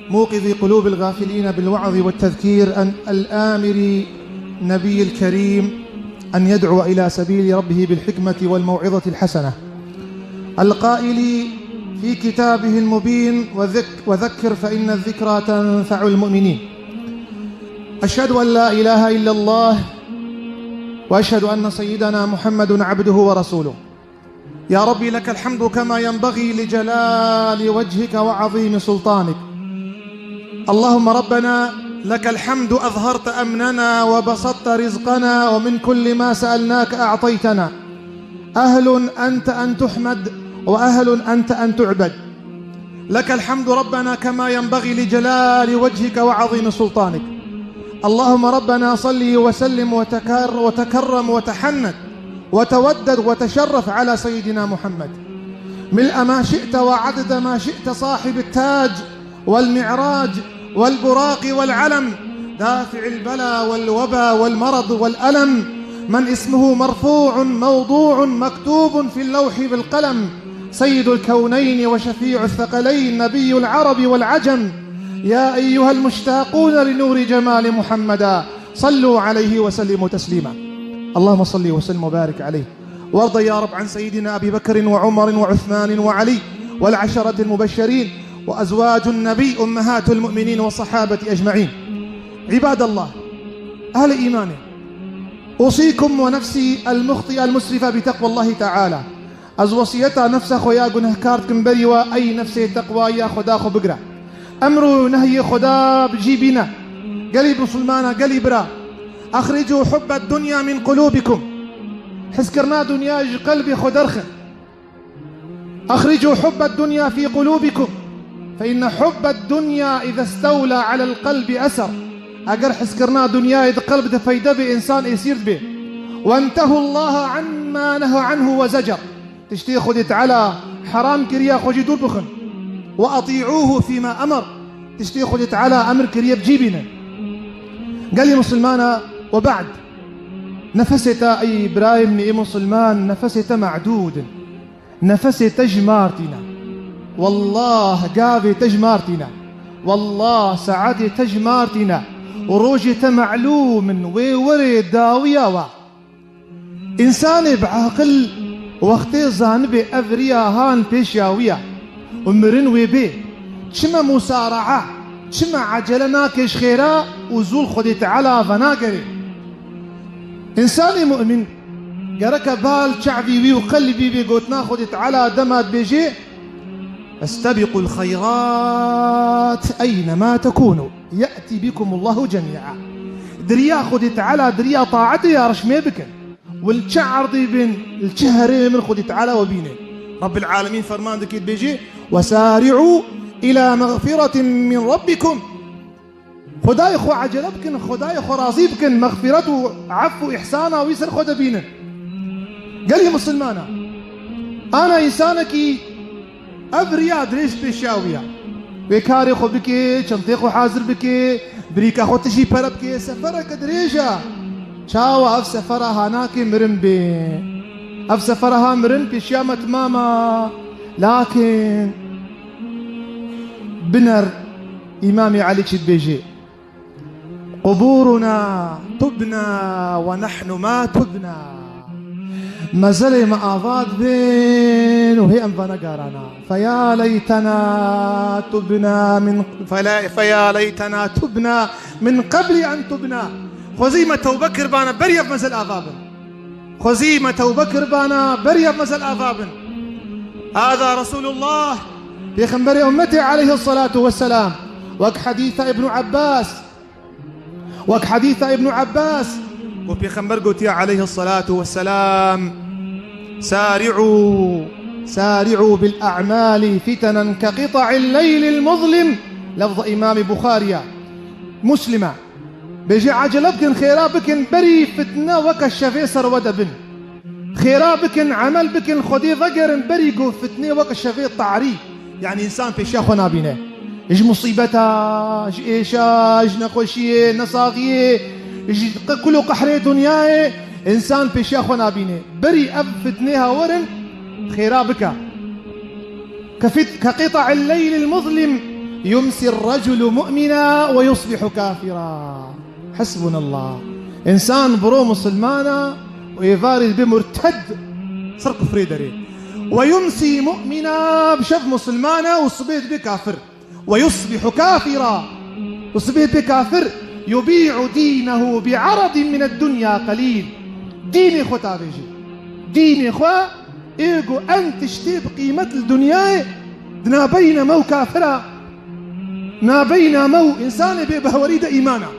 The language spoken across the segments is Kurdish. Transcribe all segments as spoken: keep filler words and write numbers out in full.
موقظ قلوب الغافلين بالوعظ والتذكير، أن الآمر نبي الكريم أن يدعو إلى سبيل ربه بالحكمة والموعظة الحسنة، القائل في كتابه المبين: "وذك-، وذكر فإن الذكرى تنفع المؤمنين". أشهد أن لا إله إلا الله، وأشهد أن سيدنا محمد عبده ورسوله. يا رب، لك الحمد كما ينبغي لجلال وجهك وعظيم سلطانك. اللهم ربنا، لك الحمد، أظهرت أمننا وبسطت رزقنا، ومن كل ما سألناك أعطيتنا. أهل أنت أن تحمد، وأهل أنت أن تعبد. لك الحمد ربنا كما ينبغي لجلال وجهك وعظيم سلطانك. اللهم ربنا صل وسلم وتكر-، وتكرم وتحنن وتودد وتشرف على سيدنا محمد، ملء ما شئت وعدد ما شئت، صاحب التاج والمعراج والبراق والعلم، دافع البلى والوبا والمرض والألم، من اسمه مرفوع موضوع مكتوب في اللوح بالقلم، سيد الكونين وشفيع الثقلين، نبي العرب والعجم. يا أيها المشتاقون لنور جمال محمدا، صلوا عليه وسلموا تسليما. اللهم صل وسلم وبارك عليه، وارض يا رب عن سيدنا أبي بكر وعمر وعثمان وعلي والعشرة المبشرين وأزواج النبي أمهات المؤمنين والصحابة أجمعين. عباد الله، أهل إيمان، أوصيكم ونفسي المخطئة المسرفة بتقوى الله تعالى. Ez wesiyeta nefsa xwe ya gunehkar dikim berî we, ey nefsê, teqwaya Xweda xwe bigire. Emr û nehyê Xweda bi cî bîne. Gelî misilmana, gelî bira. أخرجوا حب الدنيا من قلوبكم. Hizkirina dinya ji qelbê xwe derxin. أخرجوا حب الدنيا في قلوبكم، فإن حب الدنيا إذا استولى على القلب أسر. Eger hizkirina dinyayê di qelb de peyde bê, însan êsîr dibe. وانتهوا الله عما نهى عنه وزجر. Tiştê Xwedê Teala heram kiriye, xwe jî dûr bixin. وأطيعوه فيما أمر. Tiştê Xwedê Teala emir kiriye, bi cî bînin. Gelî misilmana, we ba'd. Nefesê te, ey birayê min ê misilman, nefesê te me'dûd in. Nefesê te ji mar tîne. Wallah, gavê te ji mar tîne. Wallah, saetê te ji mar tîne. Rojê te melûm in, wê werê dawiya we. Însanê bi aqil wextê zanibe ev riya han pêşiya wî ye û mirin wê bê, çima musaraa, çima ecele nake ji xêra û zû li Xwedê Teala venagerê? Însanê mu'min gereke bal çavî wî û qelbî bê gotina Xwedê Teala dema dibêje: "فاستبقوا الخيرات أينما تكونوا يأت بكم الله جميعا." Di riya Xwedê Teala, di riya taetê ya rişmê bikin. Û li çi erdê bin, li çi herêmê bin, Xwedê Teala we bîne. Rabbil Alemîn ferman dike, dibêje: "وسارعوا إلى مغفرة من ربكم." Xwedayê xwe ecele bikin, Xwedayê xwe razî bikin, mexfîret û ef û îhsana wî ser xwe de bînin. Gelî misilmana, ana însanekî ev riya dirêj pêşiya wî ye. Wê karê xwe bike, çentê xwe hazir bike, birîka xwe tijî pere bike, sefereke dirêj e. Çawa ev sefera hanakê mirin bê? Ev sefera ha mirin pêşiya me timam e. Lakin biner Îmamê Elî çi dibêje: "قبورنا تبنى ونحن ما تبنى." Mezelê me ava dibin û hê em venegarana. "فيا ليتنا تبنا من، فلا، فيا ليتنا تبنا من قبل أن تبنى." Xwezî me tewbe kiribana berî ev mezel ava bin. Xwezî me tewbe kiribana berî ev mezel ava bin. هذا رسول الله. Pêxemberê ummetê aleyhissalatu vesselam. Wek hedîsa Ibn Abbas. Wek hedîsa Ibn Abbas. Ku pêxember gotiye aleyhissalatu vesselam: "سارعوا، سارعوا بالأعمال فتنا كقطع الليل المظلم." Lefza Îmamê Buxariye. Muslime. Bêje, "Ecele bikin, xêra bikin, berî fitne weke şevê ser we de bin." Xêra bikin, emel bikin, Xwedê vegerin, berî ku fitnê weke şevê tarî, yanî însan pêşiya xwe nabîne. Ji musîbeta, ji êşa, ji nexweşiyê, nesaxiyê, ji qe-, kul û qehrê dinyayê însan pêşiya xwe nabîne. Berî ev fitnê ha werin, xêra bike. كفت-، كقطع الليل المظلم يمسي الرجل مؤمنا ويصبح كافرا. حسبنا الله. Însan biro musulmana û êvarî dibe murted ser kufrê derê. ويمسي مؤمنا, bi şev musulmana û sibê dibe kafir. ويصبح كافرا. Û sibê dibe kafir. يبيع دينه بعرض من الدنيا قليل. Dînê xwe tavêjê. Dînê xwe ê ku en tiştê bi qîmet li dinyayê di nabeyna me û kafira, nabeyna me û însanê bê behwerî de îmana.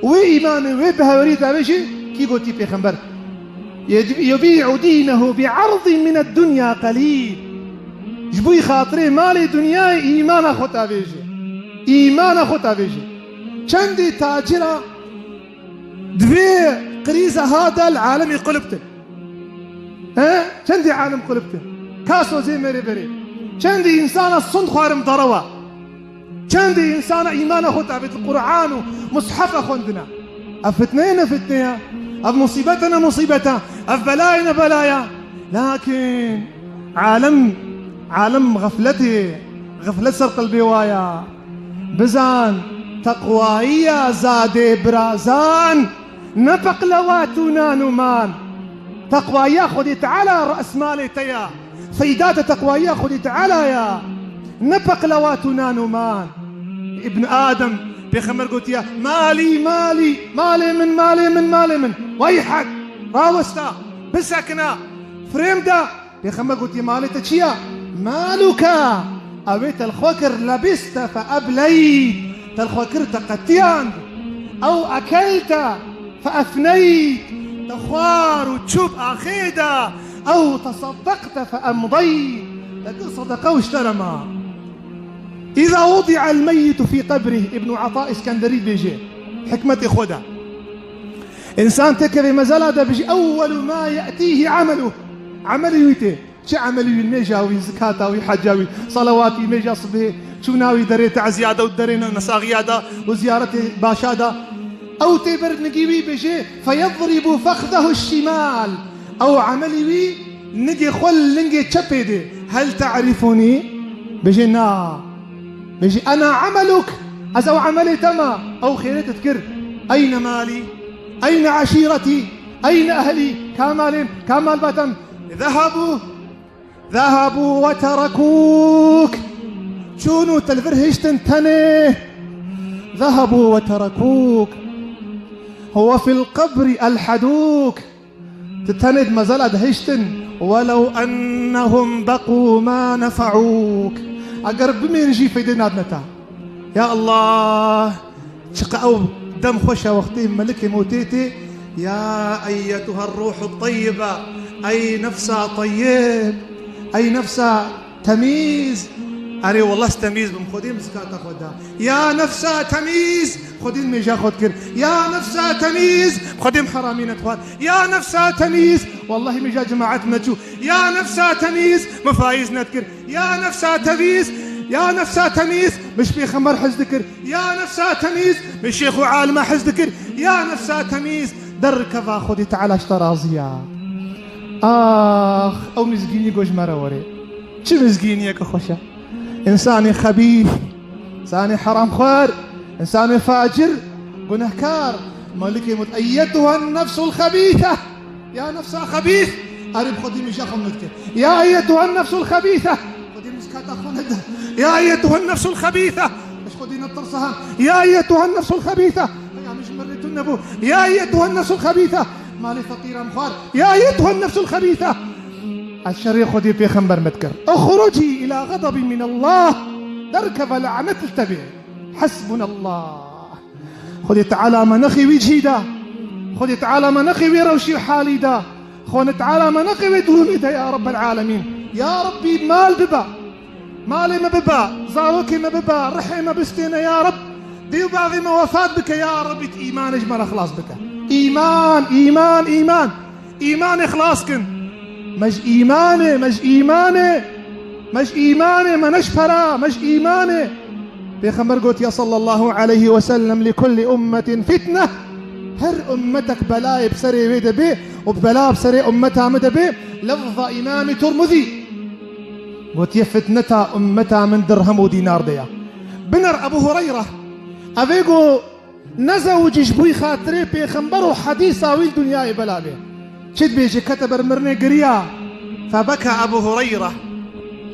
Wê îmanê, wê behwerî de avêjê kî gotî pêxember. يبيع دينه بعرض من الدنيا قليل. Ji bo xatirê malê dinyayê îmana xwe tavêjê. Îmana xwe tavêjê. Çendê tacira di vê krîza ha de li alemê qulip tin. He? Çendê alem qulip tin. Kaso zê merê berê. Çendê însana sund xwarin derewa. Çendê însana îmana xwe tavêt li Qur'an û mushefa xwendina. Ev fitneye ne fitneya. Ev musîbete ne musîbeta. Ev belayê ne belaya. Lakin alem, alem xefletê, xeflet ser qelbê wa ya. Bizan, teqwayiya zadê birazan, ne peqlewat û nan û man. Teqwayiya Xwedê Teala resmalê te ya. Feydata teqwayiya Xwedê Teala ya. Ne peqlewat û nan û man. Îbn Adem, Pêxember gotiye, "Malî, malî, malê min, malê min, malê min." Weyhek, rawesta, bisekine, firêm de. Pêxember gotiye, "Malê te çi ye?" "Maluke." Ew ê te li xwe kir, "Lebiste fe ebleyt." Te li xwe kir, te qetiyand. "Ew ekelte fe efneyt." Te xwar û çû bi axê de. "Ew teseddekte fe emdeyt." Te kir sedeqe û ji te re ma. "Îza wudi'el meyyitu fî qebrih." Îbnû Ata Îskenderî dibêje, hikmetê xwe de. Însan têkeve mezela de bijî, "Ewwelu ma ye'tîhî emeluh." Emelê wî tê. Çi emelî wî, nêja wî, zikata wî, heca wî, salawat wî, nêja sibê, çûna wî derê teziya de û derê ne-, nesaxiya de û ziyaretê başa de. Ew tê ber nigî wî bêje, "Feyedribu fexdehu şimal." Ew emelî wî nigê xwe li lingê çepê dê. "Hel te'rifûnî?" Bêje, "Na." Bêje, "Ena emeluk." Ez ew emelê te me. Ew xêrê te dikir. "Eyne malî? Eyne eşîretî? Eyne ehlî?" Ka malê min, ka malbata min? "Zehabû." Zehabû we terekûk. Çûn û te li vir hiştin tenê. Zehabû we terekûk. Ve fil qebrî elhedûk. Tu tenê di mezela de hiştin. Welew ennehum beqû ma nefeûk. Eger bimîn jî feydê nadine te. Ya Allah, çiqa ew dem xweş e wextê melikê mewtê tê, "Ya eyyetuha ruhu teyyibe, ey nefsa teyyib, ey nefsa temîz." Erê, wallah, ez temîz bim, Xwedê min zikata xwe da. "Ya nefsa temîz." Xwedê min mêja xwe dikir. "Ya nefsa temîz." Xwedê min heramî nedixwar. "Ya nefsa temîz." Wallahî mêja cemaet neçû. "Ya nefsa temîz." Min faîz nedikir. "Ya nefsa temîz, ya nefsa temîz." Min ji pêxember hez dikir. "Ya nefsa temîz." Min şêx û alima hez dikir. "Ya nefsa temîz." Derkeva, Xwedê Teala ji te razî ya. Ax, ew mizgînî ku ji me re were. Çi mizgîniyeke xweş e. Însanê xebîf, însanê heramxwar, însanê facir, gunehkar. Melikê mut, "Eyyetuhen nefsul xebîse." Ya nefsa xebîs, erê bi Xwedê min ja xwe min dike. Ya eyyetuhen nefsul xebîse. Xwedê min zikata xwe nede. Ya eyyetuhen nefsul xebîse. Ez Xwedê netirsa ha. Ya eyyetuhen nefsul xebîse. Heya min ji min rê tune bû. Ya eyyetuhen nefsul xebîse. Malê feqîra min xwar. Ya eyyetuhen nefsul xebîse. Ez şerê Xwedê pêxember min dikir. Uxrucî ila xedebî min Allah. Derkeve lanet li te bê. Hasbunallah. Xwedê Teala me nexê wî cihî da. Xwedê Teala me nexê wê rewşî û halî da. Xwedê Teala me nexê wê durûmê de, ya Rabbel Alemîn. Ya Rabbî, mal bibe. Malê me bibe, zarokê me bibe, rihê me bistêne, ya Rab. Dê û bavê me wefat bike, ya Rabbî, tu îmanê ji me re xilas bike. Îman, îman, îman. Îmanê xilas kin. Me ji îmanê, me ji îmanê, me ji îmanê, me ne ji pera, me ji îmanê. Pêxember gotiye sallallahu aleyhi ve sellem, "Li kulli ummetin fitne." Her ummetek belayê bi serê wê de bê û bela bi serê ummeta min de bê. Lefza Îmamê Tirmizî. Gotiye, fitneta ummeta min dirhem û dînar de ya. Biner Ebu Hureyre. Evê got, nezewicî ji bo xatirê pêxember û hedîsa wî li dinyayê bela bê. Çi dibêje, kete ber mirinê giriya. Febeka Ebu Hureyre.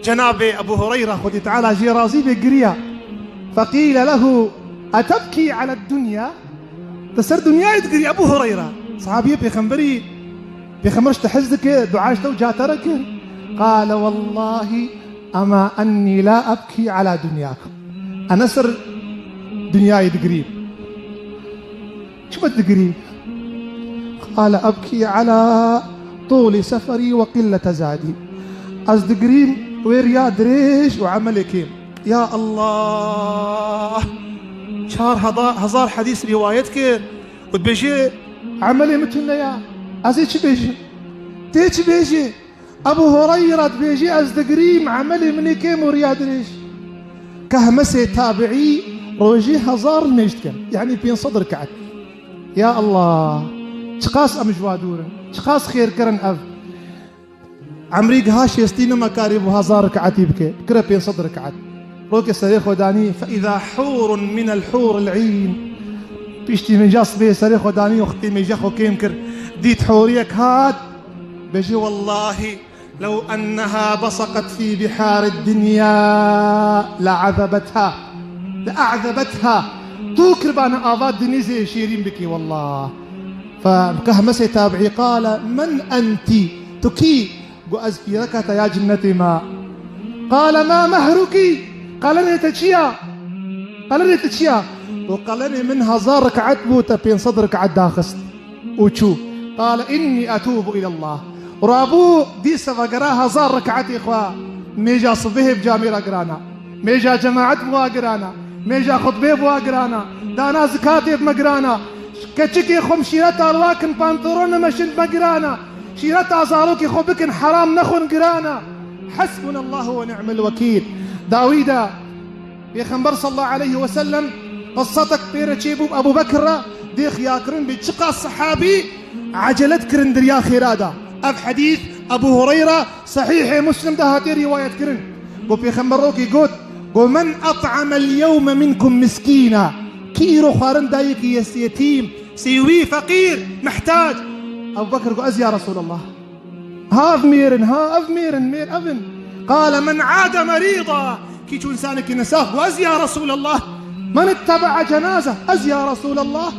Cenabê Ebu Hureyre, Xwedî Teala jê razî bê, giriya. Feqîle lehu, etebkî eled dunya? Tu ser dinyayê digirî, Ebu Hureyre? Sahabiyê pêxemberî, pêxember ji te hez dike, dua ji te û cate re kir. Qale, wellahî, ema ennî la ebkî ala dunyakum. Ez ne ser dinyayê digirîm. Çima digirî? Qale, ebkî ala tûlî seferî ve qillete zadî. Ez digirîm wê riya dirêj û emelê kêm. Ya Allah! Çar heda-, hezar hedîs rîwayet kir û dibêje, emelê min tune ya. Ez ê çi bêjim? Tê çi bêjî? Ebu Hureyre dibêje, ez digirîm, emelê min ê kêm û riya dirêj. Kehmesê tabiî rojê hezar nimêj dikin, yanî pênc sed reket. Ya Allah! Çiqas em ji wa dûr in, çiqas xêrkir in ev. Emrî giha şêstî nima karî bû hezar riketî bike, bikire pênc sed riket. Rokê serê xwe danî, فإذا حور من الحور العين. Piştî mêja sibê serê xwe danî, wextê mêja xwe kêm kir, dît hûriyek hat, bêjî, wellahî, لو أنها بصقت في بحار الدنيا لعذبتها، لأعذبتها. Tu kiribane ava dinîzê şêrîn bikî, wallah. Fe kehmesê tabiî, qale, men entî? Tu kî? Got, ez pîreka te ya cinnetê me. Qale, ma mehruki? Qelenê te çi ya? Qelenê te çi ya? Got, qelenê min hezar reket bû, te pênc sed reket daxist û çû. Qale, innî etûbu îlellah. Rabû dîsa vegera hezar reketê xwe, mêja sibihê bi camêra girana, mêja cemaet bi wa girana, mêja xutbê bi wa girana, dana zikatê bi me girana, keçikê xwe mişîreta li wa kin, pantolonê me şin bi me girana, şîreta zarokê xwe bikin, heram nexwin girana. Hasbunallahu ve ni'mel wekîl. Dawî de Pêxember sallallahu aleyhi ve sellem qissetek pê re çêbû Ebu Bekir re dê xiyakirin bê çiqas sehabî ecele dikirin di riya xêra de. Ev hedîs Ebu Hureyre Sehîhê Muslim de hatiye rîwayet kirin. Got Pêxember rokî got, got, men et'amel yewme minkum miskîna. Kî îro xwarin da yekî yes-, yetîm, sêwî, feqîr, mihtac? Ebu Bekir got, ez ya Resulallah. Ha ev mêr in, ha ev mêr in, mêr ev in. Qale, men ade merîda. Kî çû însanekî nesax, got, ez ya Resûlallah. Men ittebe'a cenaze, ez ya Resûlallah.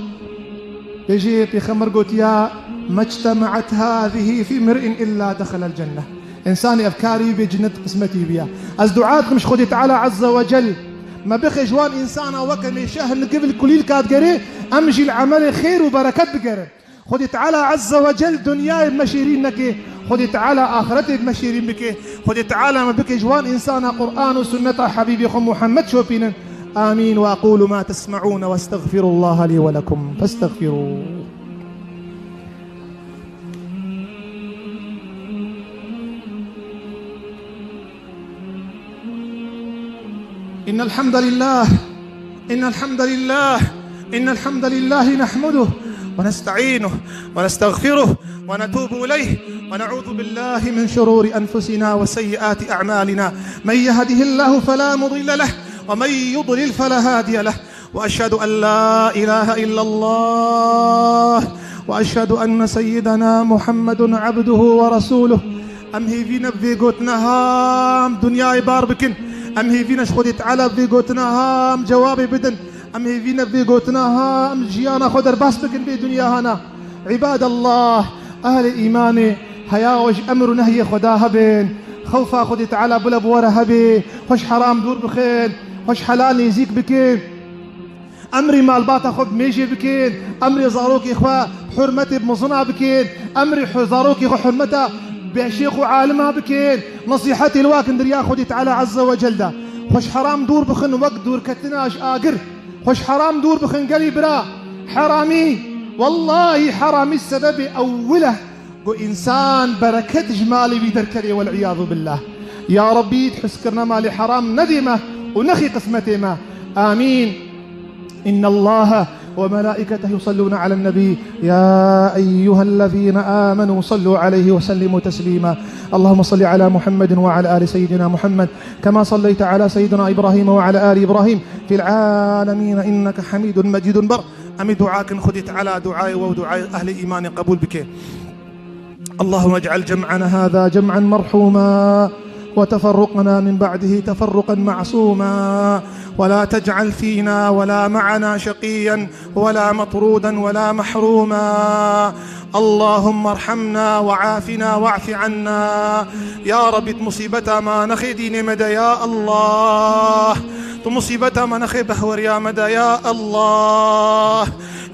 Bêjê Pêxember gotiya, mectemaet hâzihî fî mir'in illâ dexelel cenneh. Însanê ev karî bê cinnet qismetî biya. Ez dua dikim ji Xwedê Teala Azze ve Cel, me bixe ji wan însana weke mêşe hin givil kulîlka digerê, em jî li emelê xêr û bereket bigerin. Xwedê Teala Azze ve Cel dinyayê bi me şêrîn neke, Xwedê Teala axiretê bi me şêrîn bike. Xwedê Teala me bike ji wan însana Qur'an û sunneta Habîbê xwe Muhammed şopînin. Amîn. Ve aqulu ma tesma'ûn ve estexfirullaha lî ve lekum. Festexfirûh. إن الحمد لله، إن الحمد لله، إن الحمد لله نحمده ونستعينه ونستغفره ونتوب إليه، ونعوذ بالله من شرور أنفسنا وسيئات أعمالنا. من يهده الله فلا مضل له، ومن يضلل فلا هادي له. وأشهد أن لا إله إلا الله، وأشهد أن سيدنا محمد عبده ورسوله. Em hêvî ne bi vê gotina ha em dinyayê bar bikin. Em hêvî ne ji Xwedê Teala bi vê gotina ha em cewabê bidin. Em hêvî ne bi vê gotina ha em jiyana xwe derbas bikin vê dinya hana. Îbadallah, ehlê îmanê, heya we ji emr û nehyê Xweda hebin. Xewfa Xwedê Teala bila bi we re hebê. Xwe ji heram dûr bixin. Xwe ji helal nêzîk bikin. Emrê malbata xwe bi mêjê bikin, emrê zarokê xwe bi hurmetê bi mezina bikin, emrê xwe zarokê xwe hurmeta bi şêx û alima bikin, nesîhetê li wa kin di riya Xwedê Teala Azze ve Cel de. Xwe ji heram dûr bixin wek dûrketina ji agir. Xwe ji heram dûr bixin gelî bira. Heramî, wellahî heramî sebebê ewil e. Ku însan bereket ji malê wî derkerê, wel'iyadu billah. Ya Rabbî, dihizkirina malê heram nedê me û nexî qismetê me. Amîn. Innallaha وملائكته يصلون على النبي، يا أيها الذين آمنوا صلوا عليه وسلموا تسليما. اللهم صل على محمد وعلى آل سيدنا محمد، كما صليت على سيدنا إبراهيم وعلى آل إبراهيم في العالمين إنك حميد مجيد. بر ئەمی دوعاکن خودی تعالی دوعای وە و دوعای ئەهلی ئیمانی قبول بکێ. اللهم اجعل جمعنا هذا جمعا مرحوما، وتفرقنا من بعده تفرقا معصوما، ولا تجعل فينا ولا معنا شقيا ولا مطرودا ولا محروما. اللهم ارحمنا وعافنا واعف عنا. يا ربي، tu musîbeta me nexê dînê me de, ya Allah. Tu musîbeta me nexê behweriya me de, ya Allah.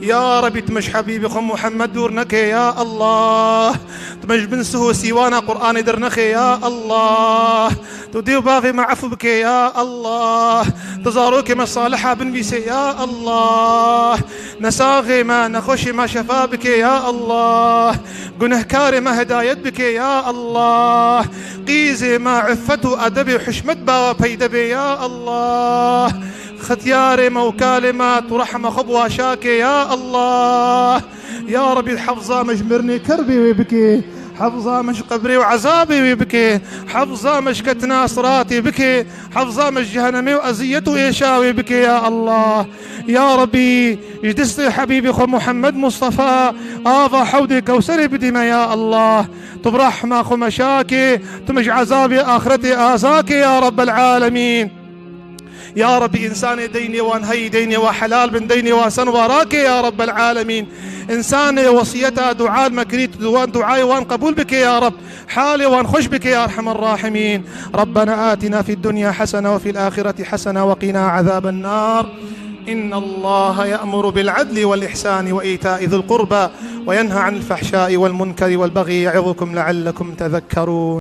Ya Rebî, tu me ji Hebîbê xwe Muhammed dûr neke, ya Allah. Tu me ji bin sih û sîwana Qur'anê dernexe, ya Allah. Tu dê û bavê me efû bike, ya Allah. Tu zarokê me saliha binivîse, ya Allah. Nesaxê me, nexweşê me şefa bike, ya Allah. Gunehkarê me hidayet bike, ya Allah. Qîzê me iffet û edebê hişmet bawe peyde bê, ya Allah. Xetyarê me û kalê me tu rehma xwe bi wa şakê, ya Allah. Ya Rebî, hefza me ji mirinê kerbê wê bike. Hefza me ji qebrê û ezabê wê bike. Hefza me ji ketina siratê bike. Hefza me ji cehenemê û eziyet û êşa wê bike, ya Allah. Ya Rebî, ji destê Hebîbê xwe Muhammed Mustafa ava hewdê Kewserê bidî me, ya Allah. Tu bi rehma xwe me şakê, tu me ji ezabê axretê azakê, ya Rabbel Alemîn. Ya Rebî, însanê deynê wan heyî, deynê wan helal bin, deynê wan sen wa rakê, ya Rabbel Alemîn. Însanê wesiyeta dua me kirî, tu wan duayê wan qebûl bike, ya Reb. Halê wan xweş bike, ya Erhemer Rahimîn. ربنا آتنا في الدنيا حسنة وفي الآخرة حسنة وقنا عذاب النار. إن الله يأمر بالعدل والإحسان وإيتاء ذي القربى وينهى عن الفحشاء والمنكر والبغي يعظكم لعلكم تذكرون.